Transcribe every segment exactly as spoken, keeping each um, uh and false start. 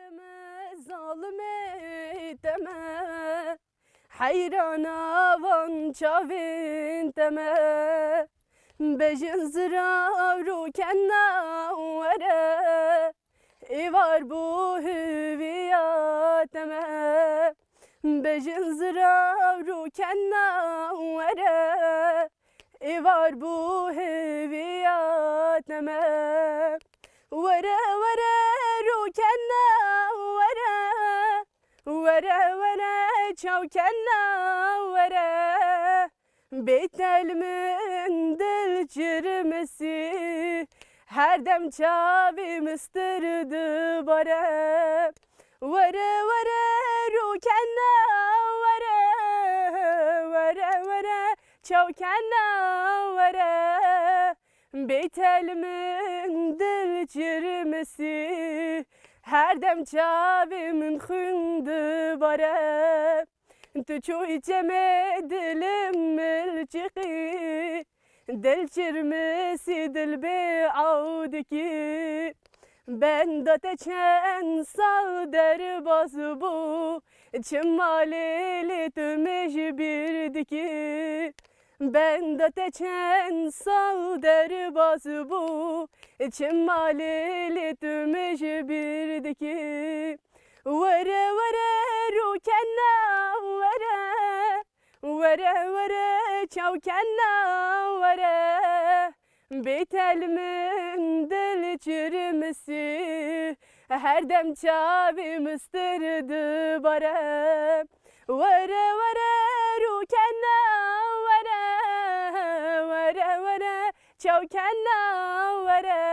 Teme zalimê teme, heyrana van çavên teme. Bejin zirav rûkena were, êvar bû hêviya teme. Bejin zirav rûkena were, êvar bû hêviya teme. Were were rûkena were, were were çawkena were. Bêtel min dil çirmisî, her dem çavê min stir dibare. Were were rûkena were, were were çawkena were. Bêtel min dil çirmisî, her dem çavê min xwîn dibare. Tu çûyî çemê dilim milçiqî, dil çirmisî dil bê ew dikî. Benda te çend sal derbas bû, çima lê lê tu min ji bîr dikî? Benda te çend sal derbas bû, çima lê lê tu min ji bîr dikî? Were were rûkena were, were were çawkena were. Bêtel min dil çirmisî, her dem çavê min stir dibare. Were were rûkena were, were were çawkena were.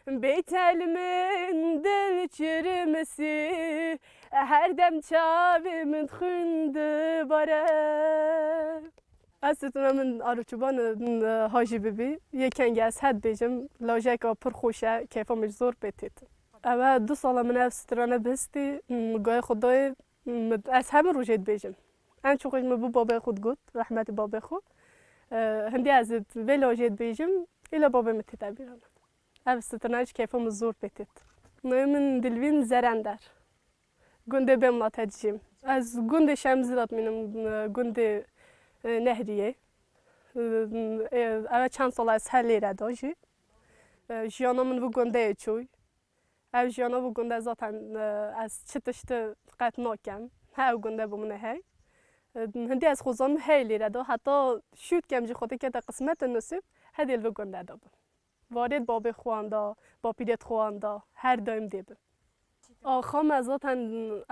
Bêtel min dil çirmisî, her dem çavê min xwîn dibare. Ez didime min aroçûban, e, hajî bibî. Yê kengî ez hê dibêjim, lajeka pir xweş e, keyfa min ji zor pê têt. Ev e du sala min ev strane bihistî, m, gayê xwe dayê, m, ez hemû rojê dibêjim. En çok ji min bû babê xwe digot, rehmetî babê xwe. E, hindî ez ê vê lajê dibêjim, îla babê min tête bîra min. Ev strane ji keyfa min zor pê têt. Navê min Dilvîn Zerender. Gundê Bêmla te dijîm. Ez gundê Şemzî de dimînim, gundê, e, Nehriyê. E, ev çend sala ez hê lêre de jî. E, jiyana min vî gundeyê çûy. Ev jiyana vî gunde zaten, e, ez çi tişt qet nakem. He ew gunde bo min e hey. E, hindî ez xwezan hey lêre de. Heta şût kem jî xwedê kete qismet û nisîb, hê dê li vî gunde de bim. Varê babê xwe an da, bapîrê xwe an da, her daim dê bin. Axa me zaten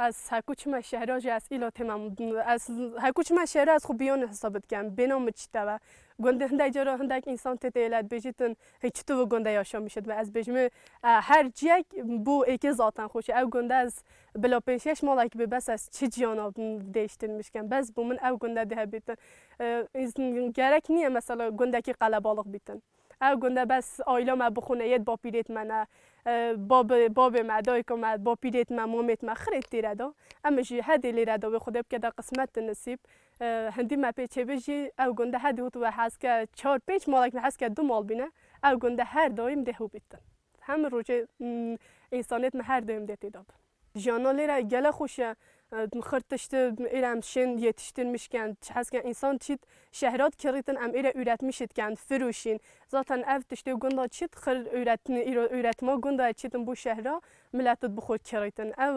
ez heku çime şehra jî ez îla têmem. Ez heku çime şehra ez xwe biyanê hesab dikem. Bêna min çi te ve. Gundê hindek cara hindek însan tê tê lê dibêjîtin, hey çi tu vî gunde yaşamişit ve. Ez bêjim, e, her ciyek bo êkê zaten xweş e. Ew gunde ez bila pênc şeş malek bi bes ez çi ciyana değiştirmiş kem. Bes bo min ew gunde dê hebîtin. E, ins-, gerek niye mesela gundekî qelebalix bîtin. Ew gunde bes aîla me bixwine, yê bapîrêt me ne, e, babê, babê me, dayika me, bapîrêt me, mamêt me, xirêt têre da. Em jî hedê lêre da wê Xwedê bike de qismet di nisîb. E, hindî me pê çêbir jî ew gunde hedê hût we hez ke çar pênc malek ne, hez ke du mal bîne, ew gunde her daîm dê hû bîtin. Hem rojê, mm, însanêt me her daîm dê têda bin. Jiyana lêre gele xweş e. Xir tişt êre em şên yetiştirmiş ken, çi hez ken însan çît şehra dikirîtin, em êre üretmiş diken, firûşîn. Zaten ev tiştê gunda çît xir üretin, îro üretima gunda çîtin bo şehra, milet bi xwe kirîtin. Ev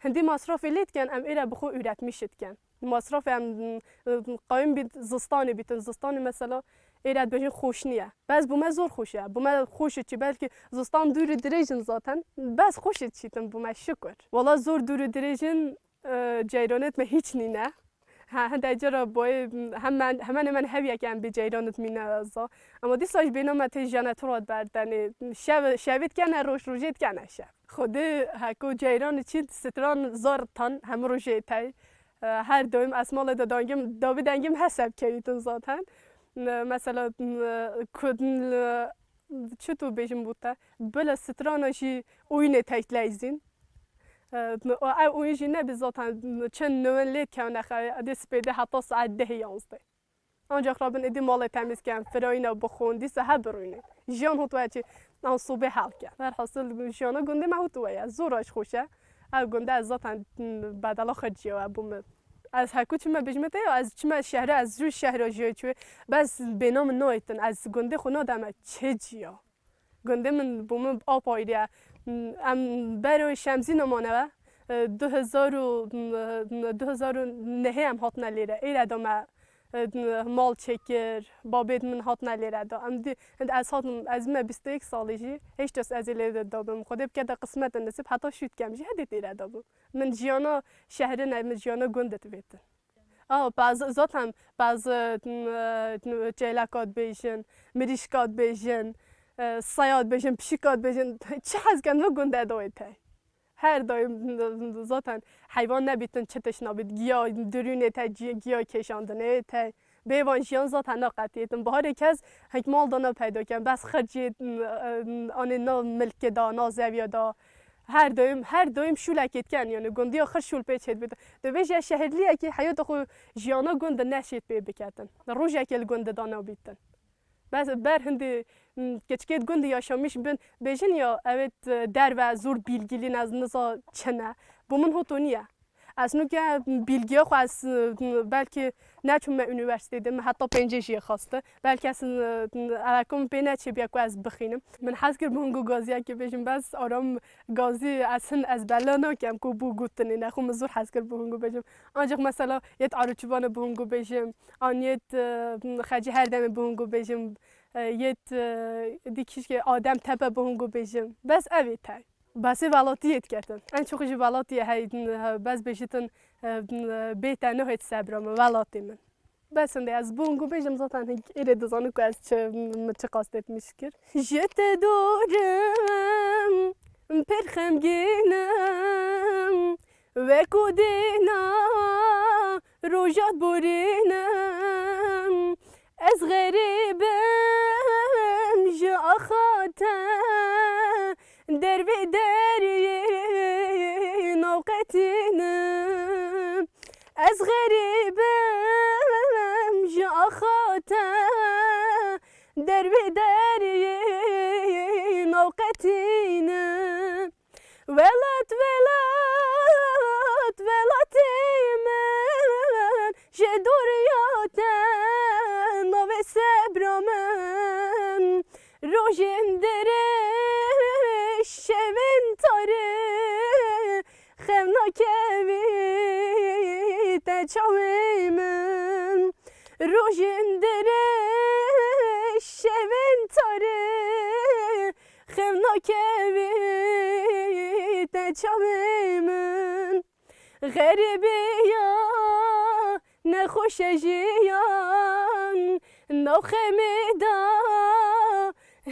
hindî masrafê lê diken, em êre bi xwe üretmiş diken. Masrafê em, qayim bît, zistanê bîtin. Zistanê mesela êre dibêjin xweş niye. Bes bo me zor xweş e. Bo me xweş çi, belkî zistan dûr û dirêj in zaten. Bes xweş çîtin bo me, şukur. Wala zor dûr û dirêj in, e, ceyranêt me hîç nîne. Ha, hindek cara boyê hemen, hemen hemen hev yek em bê ceyranêt mîne za. Ama dîsa ji bêna me tê jene tu rat berdenê. Şev, şevê dikene roj, rojê dikene şev. Xwedê heko ceyranê çî stran zor tan hem rojê tey. E, her daim ez malê de dangim, davî dengim hesab keyîtin zaten. E, mesela, e, ku, e, çi tu bêjim bû te? Bila strana jî oyunê tek leyzîn. E, o, ev oyun jî nebî zaten çend newin lê kewne xewê, dê spêdê heta saet dehê yanzdeh. Ancak rabin êdî malê temîz ken, firayîna bixwin, dîsa he birûnê. Jiyan hot we çi, an sobê hel ke. Her hasil jiyana gundê me hot we ye. Zor e ji xweş e. Ev gundê ez zaten, m, bedela xwe ciya we bû min. Ez heku çime bijme te ya, ez çime şehre, ez jû şehra jiya çû. Bes bêna min nayêtin, ez gundê xwe nademe çi ciya. Gundê min bo min ap ayrî ye. Em bero Şemzîna mane ve, e, du hezar û, e, du hezar û nehê em hatine lêre. Êre de me, e, mal çêkir, babêt min hatine lêre de. Em dî, ez hatim, ez me bîst û yek salî jî, hêşta ez ê lê de dabim. Xwedê bike de qismet e, nesîb heta şût kem jî, hedê têre dabim. Min jiyana şehrin e, min jiyana gund divêtin. Aw, bazı, zaten bazı, m, e, çêleka dibêjin, mirîşka dibêjin, e, saya dibêjin, pişika dibêjin, çi hez ken ve gundê dawê te. Her daim, m, zaten heywan nebîtin, çi tişt nabît, giya dirûnê te, gi-, giya kêşandinê te. Bêvan jiyan zaten naqetiyêtin. Baharê kes hek mal dana peyda ken, bes xircê, m, e, anê na milkê da, na zeviya da. Her daim, her daim şûlekê diken, yani gundiya xir şûl pê çêdibit. Dibêje şehirliyekî heyata xwe jiyana gund de neşêt pê biketin. Rojekê li gund de dana bîtin. Bes ber hindî, m, keçikê di gund de yaşamiş bin, bêjin ya, evet, derve zor bilgilîn ez niza çi ne. Bu min hoto niye. Ez nuke bilgiya xwe ez, m, belkî neçûme unîversîtê de, min heta pêncê jî xaste. Belkî ez, m, evekum pê neçêbiya ku ez bixînim. Min hez kir bi hingû gaziyekê bêjim, bes aram gazî ez hin ez bela nakem ku bû gotinê, nexwe min zor hez kir bi hingû bêjim. Ancak mesela yêt Arûçibanê bi hingû bêjim, an yêt, e, Xecî Herdemê bi hingû bêjim, e, yêt, e, dî kişkê Adem Tepe bi hingû bêjim. Bes ev ê tey. Basê welatiyê diketin. En çok jî welatiyê hey, bes bêjitin, e, bê te nehêt sebra min, welatê min. Bes hindê ez bûn ku bêjim zaten hik êrê dizanin ku ez çi, min çi qastetmiş kir. Ji te dûr im, pir xemgîn im, wekû dîna rojat borîn im. Ez xerîb im ji axa te, dervê deriyê navqetîn im. Ez xerîb im ji axa te, dervê deriyê navqetîn im. Welat, welat, welatê min, ji dûriya te navê sebra min. Rojên dirêj, şevên tarî, xev nakevî te çavê min. Rojên dirêj, şevên tarî, xev nakevî te çavê min. Xerîbiya nexweşe jiyan, nav xemê da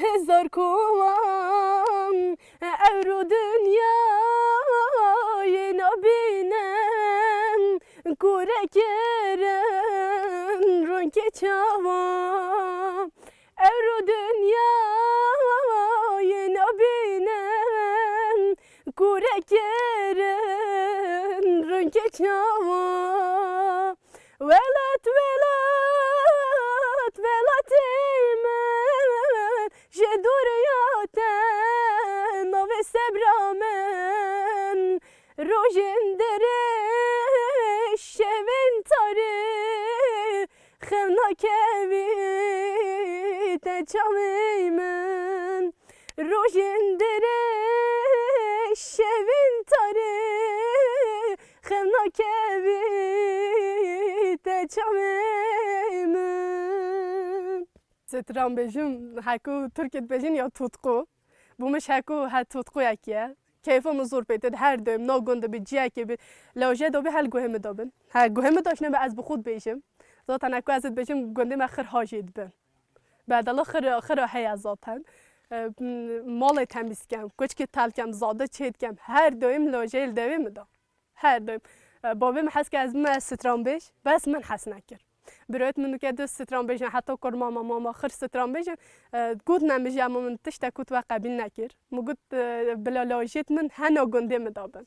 hezar kovan. Ewro dinyayê nabînim, kûre kirin rûnkê çavan. Ewro dinyayê nabînim, kûre kirin rûnkê çavan. Welat, welat, welatê min, ji dûriya te navê sebra min. Rojên dirêj, şevên tarî, xev nakevî te çavê min. Rojên dirêj, şevên tarî, xev nakevî te çavê min. Stran bêjim, heku Tirkî dibêjin ya tutku. Bû min ji heku he tutkuyek ye. Keyfa min zor pê tê, her daim nav gund de bî, ciyekê bî, lawjê de bî, hel guhê min de bin. He, guhê min de şine be ez bi xwe dibêjim. Zaten heku ez dibêjim, gundê me xir hajê dibin. Bedela xira, xira heye zaten. E, m-, malê temîz kem, kuçkê tel kem, zade çê dikem. Her daim lawjê li devê min de. Her daim. E, bavê min hez ke ez bime stranbêj, bes min hez nekir. Birayet min dike du stranbêjin, heta kor mama, mama, xir stranbêjin. E, got ne min jî, ema min tiştek got we qebîl nekir. Min got, e, bila lajêt min hena gundê min dabin.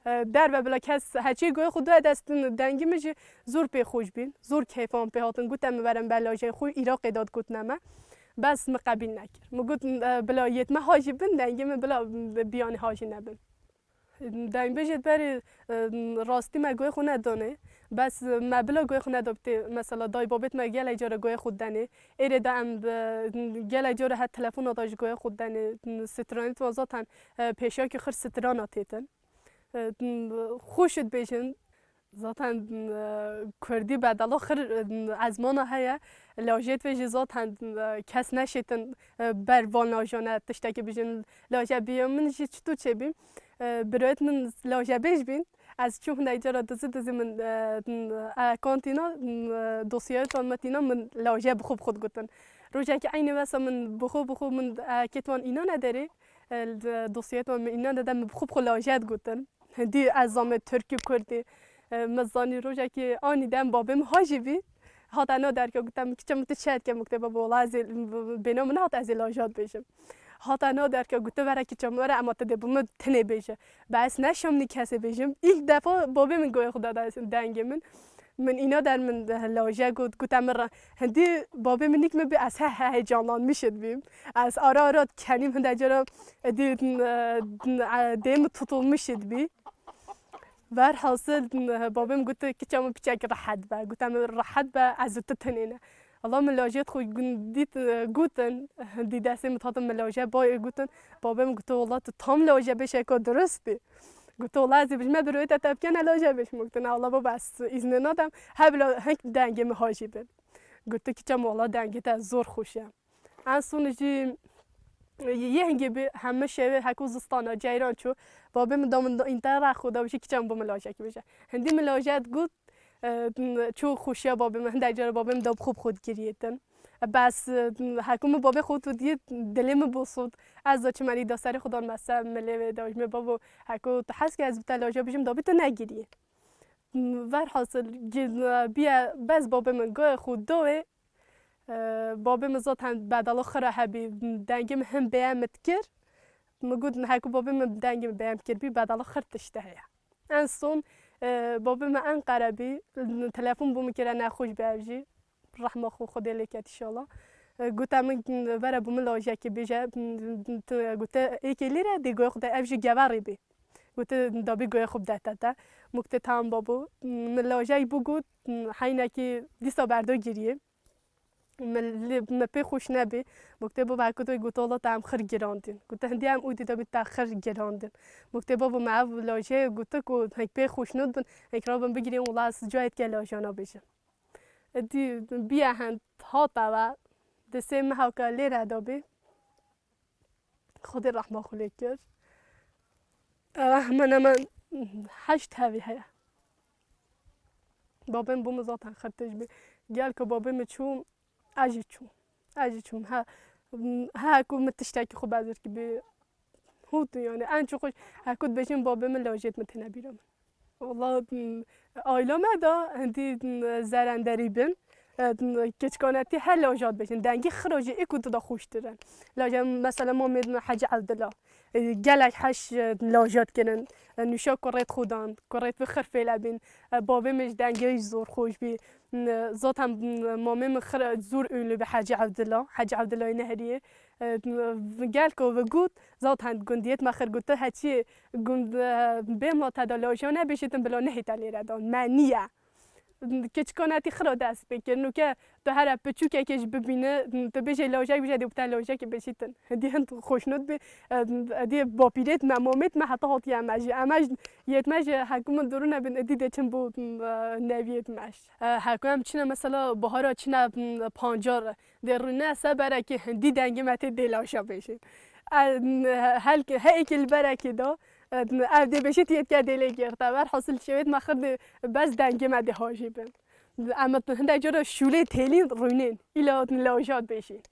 E, derve bila kes heçî goyê xwe doye dest, dengê min jî zor pê xweş bîn, zor keyfan pê hatin. Gote min were min be lajeyê xwe Iraqê de digotine me. Bes min qebîl nekir. Min got, e, bila yêt me hajî bin, dengê min bila biyanê hajî nebin. Dengbêjê berê, e, rastî me goyê xwe nedanê. Bes me bila goyê xwe nedabitê. Mesela dayê babêt me gelek cara goyê xwe denê. Êrê de em, e, gelek cara her telefona da jî goyê xwe denê. Stranêt wan zaten, e, pêşakî xir strana têtin. E, xweş dibêjin. Zaten, e, kurdî bedela xir, e, ezmana heye. Lajêt vê jî zaten, e, kes neşêtin, e, ber van lajane tiştekî bijin. Laje biya min jî çitu çêbî. E, birayet min lajebêj bîn. Ez çûm hindek cara dizî dizî min, e, e, kantîna, e, dosyayê tan me tîna min laje bi xwe bi xwe digotin. Rojekî eynî wesa min bi xwe bi xwe min, e, kêt wan înan ederê. E, dosyayê tan min înan dede min bi xwe bi xwe laje digotin. Hindî ez zame Tirkî Kurdî. E, min zanî rojekî anî dem babê min hajî bî. Hate na derke gote min, kiça min tu çi dike? Min gote baba wala ez ê, bêna min nehat ez ê laja dibêjim. Hate na derke gote were kiça min were ema tu dê bi min tinê bêje. Be ez neşam nî kesê bêjim. Îlk defa babê min goyê xwe da dengê min. Min îna der min laje got, gote min re. Hindî babê min nîk min bî ez he, he heyecanlanmış dibîm. Ez ara ara dikenîm hinde cara dê, dê min tutulmuş dibî. Verhasil babê min gote kiça min piçek rehet be. Gote min rehet be ez û tu tenê ne. Allah min lajêt xwe gun-, dît, gotin, hindî destê min hatin min laje bayê gotin. Babê min gote wala tu tam laje bêşeka durust bî. Gote wala ez ê bijime birayê te te bikene laje bêş. Min gote na wala baba ez îzne nadem. Hebla hink dengê min hajî bin. Gote kiça min wala dengê te zor xweş e. En son jî yê hingê bî heme şevê heko zistana ceyran çû. Babê min da min da înternet xwe da bijî kiça min bo min lajekî bêje. Hindî min laje digot, e, çû xweşiya babê min, hindek cara babê min da bi xwe bi xwe digiriyêtin. Bes, e, heko min babê xwe tu diyê dilê min bosot. Ez da çimenî da serê xwe dan me ser milê wê da ji min babo heko tu hez ke ez bi te laje bijim da bi tu negiriyê. Verhasil, gi-, biye bes babê min goyê xwe dawê. E, babê min zaten bedala xira hebî, dengê min hin bêyem dikir. Min got, heko babê min dengê min bêyem kir bî, bedala xir tişte heye. En son, e, babê min Enqere bî, telefon bû min kire nexweş bî ev jî. Rehma xwe Xwedê lê ket inşallah. E, gote min, vere bû min lajekê bêje, tu, gote êkê lêre dê goyê xwe de ev jî geverî bî. Gote dabî goyê xwe bide te te. Min gote tamam babo. Min lajeyî bû got, heynekî dîsa berdo giriyê. Me lê, me pê xweş nebî. Min gote baba heko tu gote wala te em xir girandin. Gote hindî em û dî de min te xir girandin. Min gote baba me ev lajeyê gote ku hek pê xweş nodibin, hek rabin bigirîn wala ez cayê dike lajana bêjim. Dî biye hend hata ve di sê meha ke lê re dabî. Xwedê rehma xwe lê kir. Ev hemen hemen heşt hevî heye. Babê min bû min zaten xirtij bî. Gel ku babê min çû, ez jî çûm. Ez jî çûm. He, he ku min tiştekî xwe bezirkî bî. Hût yani en çi xweş. He ku dibêjin babê min lajêt min têne bîra min. Wala, m, aîla me de hindî, m, zerenderî bin. E, m, keçikanetî her laja dibêjin. Dengî xira jî ê ku tu de xweştir in. Laja mesela mamê me Hecî Evdila. E, gelek heş, e, laja dikirin. E, nûşa kurêt xwe dan. Kurêt bi xir fêle bîn. E, babê min ji dengê jî zor xweş bî. M, zaten, m, mamê min xira zor ünlü bi Hecî Evdila. Hecî Evdilay Nehriyê. E, gel ku ve got, zaten gundiyet me xir got, tu heçî gund, e, bê ma te de laja nebêjîtin bila nehê te lêre dan. Me niye. Keçikanetî xira dest pê kir. Nuke tu here piçûkekê jî bibîne, tu bêjê lajek bêje dê bi te lajekê bêjîtin. Hindî hin xweşnod bî, e, dê bapîrêt me, mamêt me heta hatiye me jî. Eme jî yêt me jî heku min durûne bin, dî dê çin bo, e, neviyêt me jî. E, heku em çine mesela bahara çine, m, pancar. Dê rûne se berekê hindî dengê me tê dê laja bêjin. E, helkê, heyekê li berekê de, e, ev dê bêjî tiyê dike dê lê girte. Werhasil şewêt me xir dê bes dengê me dê hajî bin. Em hindek cara şûlê têlîn rûnên. Îla laja bêjîn.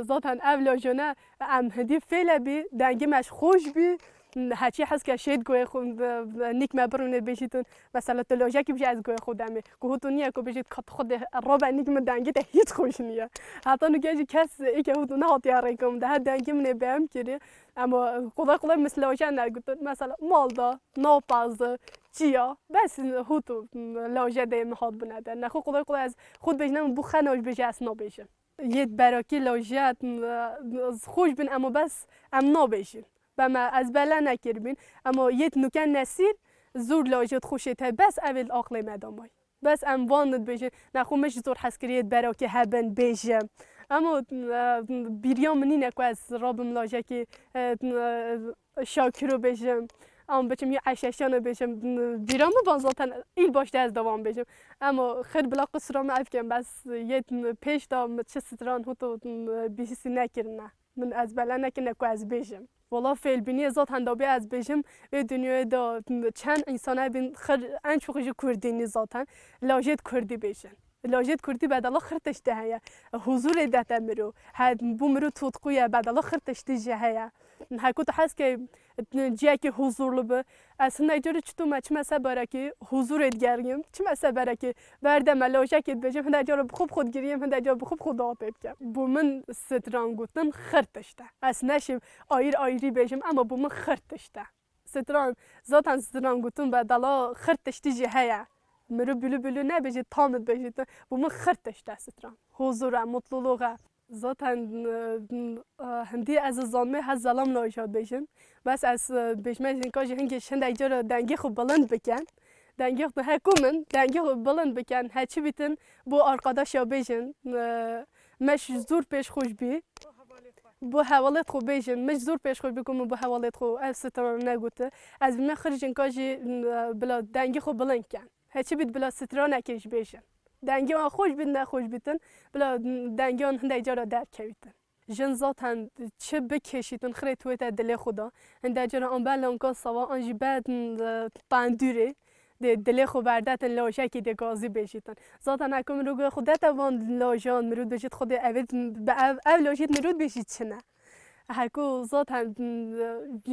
Zaten ev lajane em hindî fêle bî, dengê me ji xweş bî. Heçî hez ke şêt goyê xwe, nîk me birûnê bêjîtin. Mesela tu lojekî bijî ez goyê xwe demê. Ku hû tu niye ku bijît kat xwe de rabe nîk min dengê te hiç xweş niye. Heta nuke jî kes ê ke hû tu nehatiye rêka min de her dengê min ê bêm kirî. Ama kolay kolay min loje negutin. Mesela mal da, napazi, çiya. Bes hû tu loje de min hat bine de. Nexwe kolay kolay ez xwe bêjine min bu xena ji bêje ez nabêjim. Yêt berakî lojiyet xweş bin emo bes em nabêjin. Be me ez bele nekiribîn. Emo yêt nuke nesîl zûr lojiyet xweşê te bes ev ê aqlê me damay. Bes em van dibêjin. Nexwe min ji zor hez kirî yêt berakî hebin bêjim. Emo bîriya min nîne ku ez rabim lojekî Şakiro bêjim, an biçim yê Eşeşanê bêjim, bîra min van zaten îl baş de ez devam bêjim. Ema xir bila qisra min ev kem bes yê pêş de min çi stran hûto bihîsî nekirine. Min ez bele nekirine ku ez bêjim. Wala fêlbîniyê zaten dabê ez bêjim, ê dinyayê de çend însan hebin xir en çok ji kurdî nî zaten, lajêt kurdî bêjin. Lajêt kurdî bedela xir tiştê heye. Huzurê dete miro. He, bû miro tutku ye, bedela xir tiştî jî heye. Heko tu hez ke ciyekî huzurlu bi. Ez hindek carî çito me çime ser berekî huzurê digeriyim. Çime ser berekî berde me lajekê dibêjim, hindek cara bi xwe bi xwe digiriyim, hindek cara bi xwe bi xwe dawatê dikim. Bo min stran gotin xir tişt e. Ez neşim ayîr ayîrî bêjim, ema bo min xir tişt e. Stran, zaten stran gotin bedela xir tiştî jî heye. Miro bülü bülü nebêjî, tam dibêjî tu. Bo min xir tişt e stran. Huzur e, mutluluk e. Zaten, e, e, hindî ez zanmê hez zelam laja bêjim. Bes ez, e, bêjme jinka jî hingê hindek cara dengê xwe bilind bikin. Dengê xwe heko min, dengê xwe bilind bikin. Heçî bîtin bo arkadaşa bêjin. E, me ji zor pêş xwe ji bî. Bo hevalêt xwe bêjin, min ji zor pêş xwe bî ku min bo hevalêt xwe ev stran negoti. Ez bi me xirjinka jî, bila dengê xwe bilind ken. Heçî bît bila stranekê jî bêjin. Dengiyan xweş bît, nexweş bîtin, bila dengiyan hindek cara derkevîtin. Jin zaten çi bikêşîtin, xirê tu wê te dilê xwe da. Hindek cara an be lanka sava, an jî be, tendûrê. Dê dilê xwe berdetin lojekê dê gazî bêjîtin. Zaten heko mirov guhê xwe dete van lojan, mirov dibêjit Xwedê ev ê bi ev, ev lojî mirov dibêjî çi ne? Heko zaten,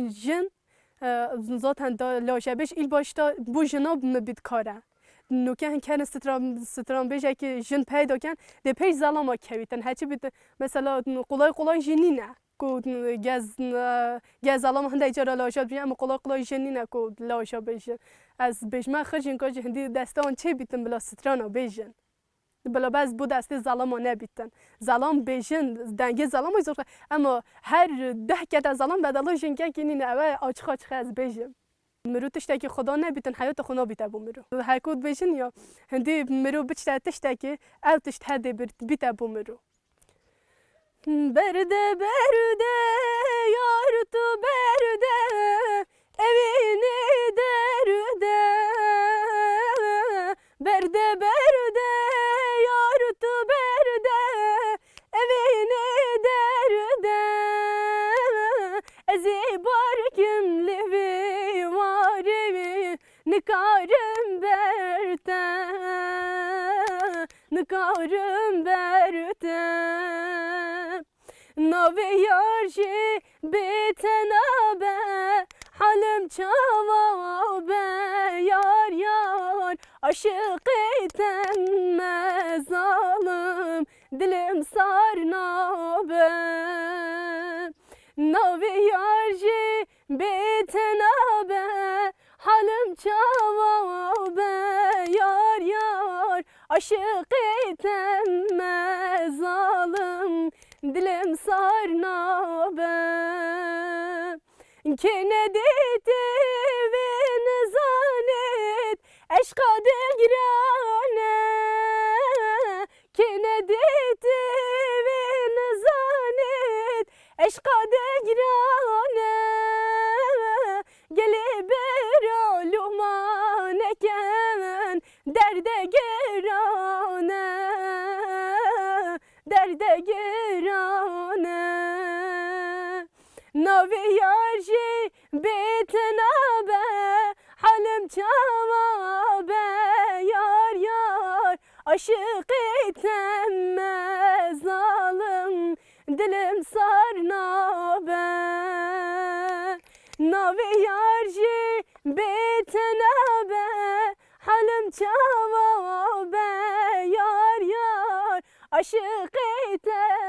jin, e, zaten da lojebêj îl başta bo jina mi bît kare. Nuke hin kerin stran, stranbêjekî jin peyda ken, dê pêş zelama kevîtin. Heçî bît, mesela, kolay kolay jî nîne. Ku gez, gez zelama hindek cara laja dibîne, ema qolay qolay jin nîne ku laja bêjin. Ez bêjme xirjinka jî hindî destewan çê bîtin bila strana bêjin. Bila bes bo destê zelama nebîtin. Zelam bêjin, dengê zelama zor, ema her deh kete zelam bedela jinkekî nîne, ew e açiq açiq ez bêjim. Miro tiştekî Xuda nebîtin, heyata xwe nabîte bo miro. Heko dibêjin ya, hindî miro biçite tiştekî, ew tişt her dê bir-, bîte bo miro. Berde berde yar tu berde, evînê derde. Berde berde yar tu berde, evînê derde. Ez ê barkim li vê warê, nikarim berte, nikarim berte. Navê yar jî bê te nabe, halim çawa be yar yar. Aşiqê te me zalim, dilim sar nabe. Navê yar jî bê te nabe, halim çawa be yar yar. Aşiqê te me zalim, dilim sar nabe. Kê nedîtî vê nizanît, eşqa degran e. Kê nedîtî vê nizanît, eşqa degran e. Gelê bera lûma nekin, derde giran e, derde giran e. Navê yar jî bê te nabe, halim çawa be yar yar. Aşiqê te me zalim, dilim sar nabe. Navê Yar jî bê te nabe, halim çawa be, yar, yar, aşiqê te.